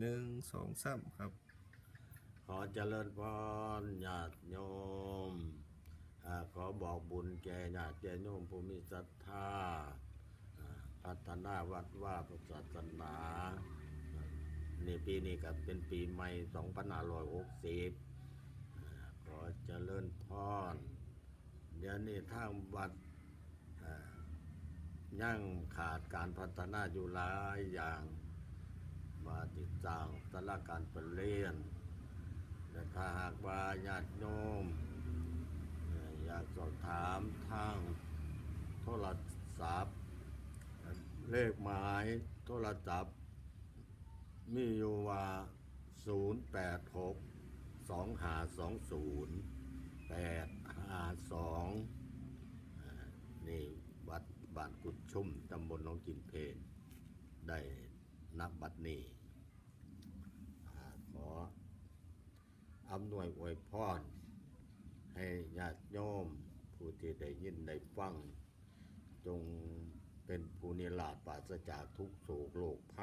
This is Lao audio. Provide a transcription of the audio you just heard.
ໜຶ່ງ ສອງ ສາມ ຄັບ. ຂໍຈະເລີນພອນຍາດໂຍມ. ອາ ຂໍບອກບຸນແກ່ຍາດແກ່ໂຍມຜູ້ມີສັດທາ ອາ ພັດທະນາວັດວາພະສາສະໜາ. ນີ້ ປີນີ້ກໍເປັນປີໃໝ່ ສອງພັນຫ້າຮ້ອຍຫົກສິບ. ອາ ຂໍຈະເລີນພອນ. ດຽວນີ້ທາງວັດ ອາ ຍັງຂາດການພັດທະນາຢູ່ຫຼາຍຢ່າງ, ວ່າຕິດສ້າງສາລາການປະລຽນ. ແລະ ຖ້າຫາກວ່າຍາດໂຍມ ເອີ ຢາກສອບຖາມທາງໂທລະສັບ, ເລກໝາຍໂທລະສັບມີຢູ່ວ່າ ສູນແປດຫົກ ສອງຫ້າສອງສູນ ແປດຫ້າສອງ. ອາ ນີ້ວັດບ້ານກຸດຊຸມ ຕຳບົນໜອງກິນເພນ ໄດ້ນະບັດນີ້. ອາ ຂໍອຳນວຍອວຍພອນໃຫ້ຍາດໂຍມຜູ້ທີ່ໄດ້ຍິນໄດ້ຟັງ ຈົ່ງເປັນຜູ້ນິລາດປາສະຈາກທຸກໂສກໂລກໄພ,